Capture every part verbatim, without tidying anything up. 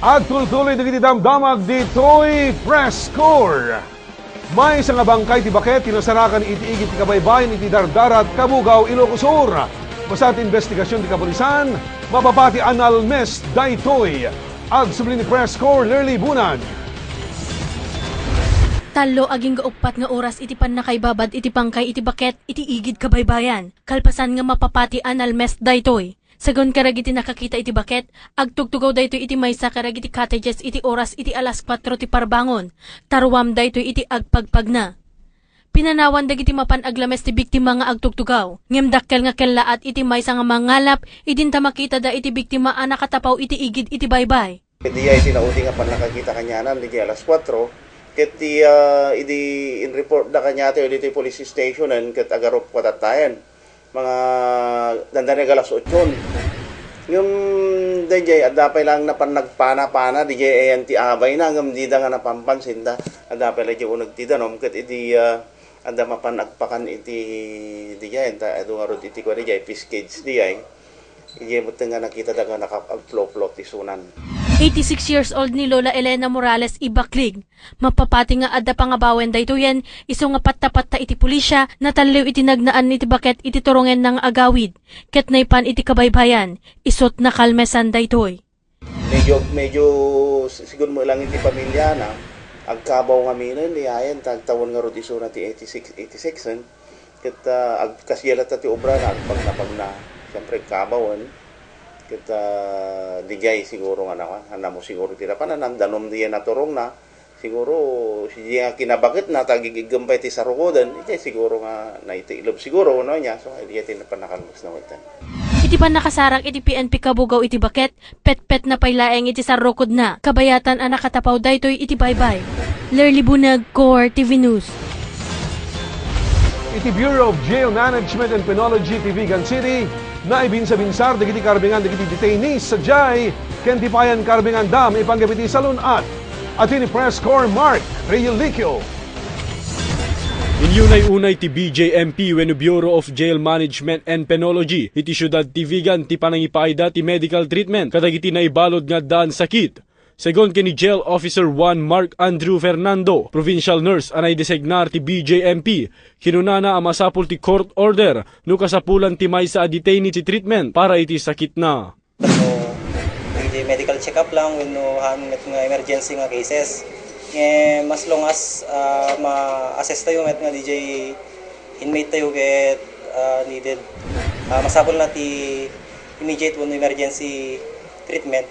Agtultuloy dagiti damdamag ditoy Press Corps. Maysa nga bangkay ti baket ti nasarakan iti igid ti kabaybayan iti Dardarat, Cabugao, Ilocos Sur. Basta ti investigasyon ti kapulisan, mapapati a nalmes daytoy. Agsubli ni Press Corps Lurly Bunag. Tallo agingga uppat nga oras iti pannakaibabad iti bangkay iti baket iti igid kabaybayan. Kalpasan nga mapapati a nalmes daytoy. Segun kadagiti nakakita iti baket, agtugtugaw daytoy iti maysa kadagiti cottages iti oras iti alas kuatro ti parbangon, ta ruam daytoy iti agpagpagna. Pinanawan dagiti mapan aglames ti biktima nga agtugtugaw, ngem dakkel nga kellaat iti maysa nga mangalap idinta makitada iti biktima a nakatapaw iti igid iti baybay. Ket diay ti naudi nga pannakakita kanianan, diay alas kuatro, ket ti, ah, idi in-report da kaniatayo ditoy police stationen, ket agarup ko tattayen. Mga dandani agalas otson. Ngem daydiay, adda pay laeng napan nagpana-pana, diay ayan ti abayna, ngem dida nga napampansinda. Adda pay la diay uneg ti danom, ket idi, ah, adda mapan agpakan iti, diay, ta adu ngarud iti kuan diay, Piscades diay. Idiay met nga nakita da nga naka-, agploplo ti sunan. Eighty-six years old ni Lola Elena Morales Ibaklig. Mapapati nga adda pangabawen daytoyen, isu nga pattapatta iti pulisya, natalliw iti nagnaan iti baket iti turongenna nga agawid, ket naipan iti kabaybayan, isut nakalmesan daytoy. Medyo, medyo s-, sigud mo lang iti pamilya na, agkabaw nga minen, diayen, tagtawon nga rod isuna ti eighty-six, eighty-six, eh. Ket, ah, ag-, kasdiay latta ti obrana, agpagna-pagna. Siyempre, kabawen. Ket, ah, diay siguro nga nawan, haan mo siguro ti napanan, danom diay naturongna. Siguro, diay nga kinabaketna, ta gigiggem pay ti sarukoden, diay siguro nga naitiilob siguro, no, niya. So, diay ti napan nakalbos na wetan. Iti pannakasarak iti P N P Cabugao iti baket, petpetna pay laeng iti sarrukodna, kabayatan a nakatapaw daytoy iti baybay. Lerly Bunag, Core T V News. Iti Bureau of Jail Management and Penology ti Vigan City, naibinsabinsar dagiti karbengan dagiti detainees sadiay ken ti payan karbenganda maipanggep iti salun-at. Ati ni Press Corps Mark Reyulicio. Inyunay-unay ti B J M P wenno Bureau of Jail Management and Penology iti siudad ti Vigan ti panangipaayda ti medical treatment kadagiti naibalud nga addaan sakit. Segun ken ni Jail Officer one Mark Andrew Fernando, provincial nurse a naidesignar ti B J M P, kinunana a masapul ti court order no kasapulan ti maysa a detainee ti treatment para iti sakitna. So, iti medical check-up lang wenno haan met nga emergency nga cases. Ngem as long as, ah, ma-assess tayo met nga D J inmate tayo ket, ah, needed, ah, masapul na ti immediate wenno emergency treatment,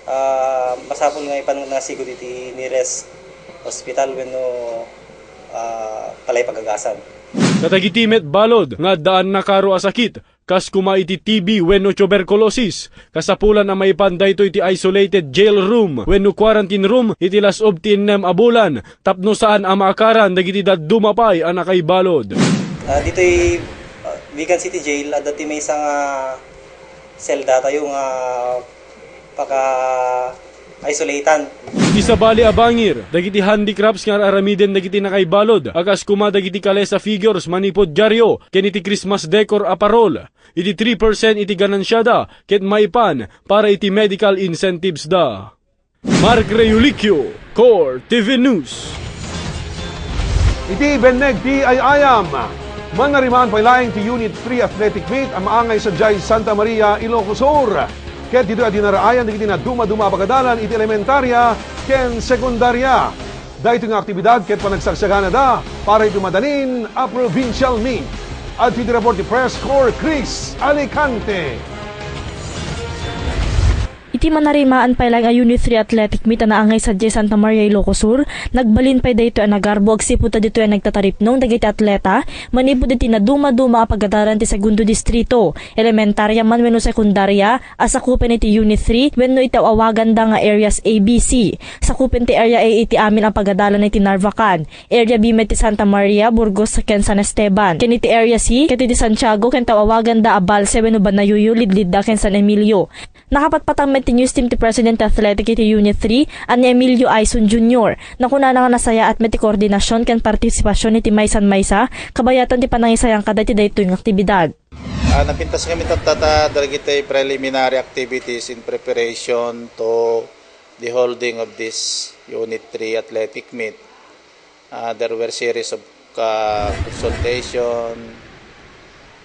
ah, masapul nga ipannasigud iti nearest hospital wenno, ah, palay pagagasan. Kadagiti met balud nga addaan nakaro a sakit, kas kuma iti T B wenno tuberculosis, kasapulan a maipan daytoy iti isolated jail room wenno quarantine room iti las-ob ti innem a bulan tapno saan a maakaran dagiti dadduma pay a nakaibalud. Ah, ditoy, ah, Vigan City Jail, adda ti maysa nga selda tayo nga paka-isolatean. Iti sabali a bangir, dagiti handicrafts nga ar-aramiden dagiti nakaibalud a kas kuma dagiti kalesa figures manipud diario ken iti Christmas decor a parol. Iti three percent iti ganansiada ket maipan para iti medical incentives da. Mark Reulicio, Core T V News. Iti benneg ti ay-ayam, mannarimaan pay laeng ti Unit three Athletic Meet a maangay sadiay Santa Maria, Ilocos Sur. Ket ditoy a dinaraayan dagiti naduma-duma a pagadalan iti elementarya ken sekundarya. Daytoy nga aktibidad ket panagsagsaganada para iti madalin a provincial meet. Adtoy ti report ti Press Corps Chris Alicante. Iti manarimaan pay laeng a Unit three Athletic Meet a naangay sadiay Santa Maria, Ilocos Sur, nagbalin pay daytoy a nagarbo agsipud ta ditoy a nagtataripnong dagiti atleta manipud iti naduma-duma a pagadalan ti Segundo Distrito, elementarya man wenno sekundarya, a sakupen iti Unit three wenno iti aw-awaganda nga Areas A, B, C. Sakupen ti Area A iti amin a pagadalan iti Narvacan, Area B met ti Santa Maria, Burgos, ken San Esteban, ken iti Area C ket iti Santiago ken ti aw-awaganda a Balse wenno Banayuyo, Lidlidda, ken San Emilio. Nakapatpatang met ti news team ti President ti Athletic iti Unit three a ni Emilio Aison Junior. Nakunana nga nasayaat met ti koordinasion ken partisipasion iti maysan maysa, kabayatan ti panangisayang kada iti daytoy nga aktibidad. Ah, napintas kami tatta ta dagiti preliminary activities in preparation to the holding of this Unit three athletic meet, uh, there were series of, uh, consultation,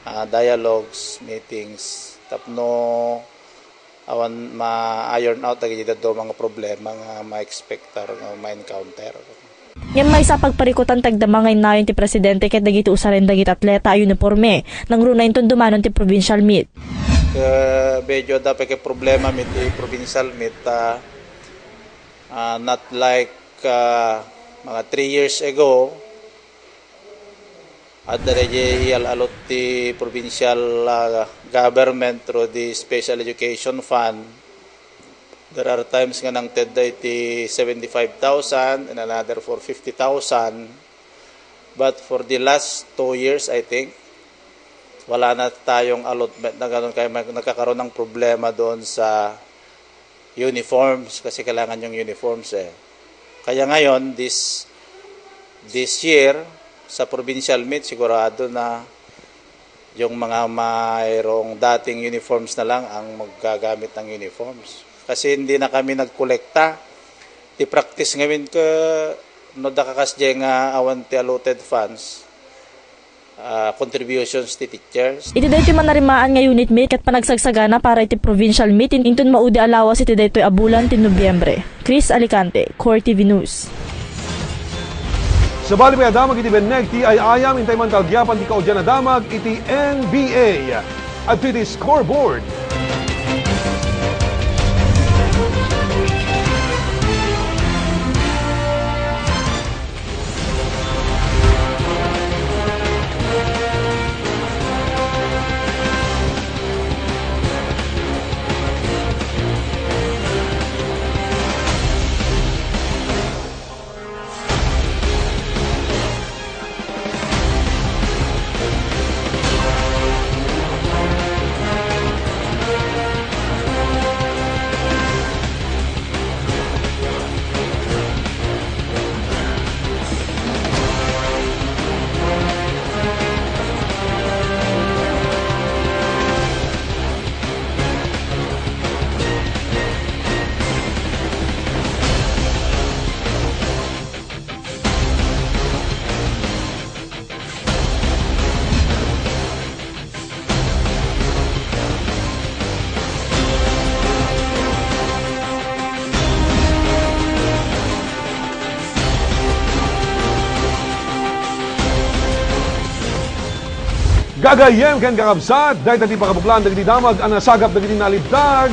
uh, dialogues, meetings, tapno awan ma-iron out dagiti dadduma nga problema nga ma-expect or nga ma-encounter. Ngem maysa a pagparikutan ti agdama nga innayon ti presidente ket dagiti usaren dagiti atleta a uniporme, nangruna inton dumanon ti provincial meet. Ket medyo adda pay ket problema met ti provincial meet, ah, ah, not like, ah, mga three years ago, adda daydiay ial-allot ti provincial, ah, government through the Special Education Fund. There are times nga nangted da iti seventy-five thousand and another for fifty thousand. But for the last two years, I think, wala na tayong allotment na ganun, kaya mag-, nagkakaroon ng problema doon sa uniforms, kasi kailangan yung uniforms eh. Kaya ngayon, this, this year, sa provincial meet, sigurado na yung mga mayroong dating uniforms na lang ang maggagamit ng uniforms. Kasi hindi na kami nagkolekta. Ti practice ngamin ket no adda kasdiay nga awan ti allotted funds, ah, contributions ti teachers. Iti daytoy manarimaan nga unit meet ket panagsagsagana para iti provincial meet inton maudi a lawas iti daytoy a bulan ti Nobyembre. Chris Alicante, Core T V News. Sabali pay a damag iti benneg ti ay-ayam, intay man ta agyapan ti kaudyan a damag iti N B A. Adtoy ti scoreboard. Gagayyem ken kakabsat, dayta ti pakabuklan dagiti damag a nasagap dagiti nalibtag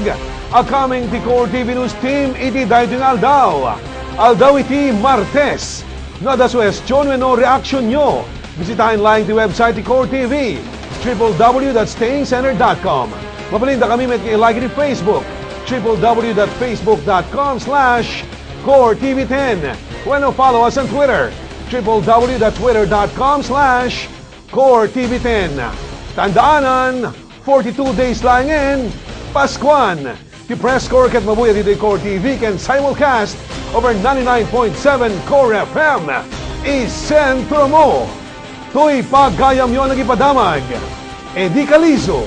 a coming ti Core T V News Team iti daytoy nga aldaw. Aldaw iti Martes. No adda suhestion wenno reaksionyo, bisitaen laeng ti website ti Core T V, triple W dot staying center dot com. Mabalinda kami met nga i-like iti Facebook, triple W dot facebook dot com slash core T V ten. Wenno follow us on Twitter, triple W dot twitter dot com slash core T V ten. Tandaanan, forty-two days laengen, Paskuan. Ti Press Corps ket mabuya ditoy Core T V ken simulcast over ninety-nine point seven Core F M. Isentro mo! Toy pagayamyo a nagipadamag, Eddie Calizo.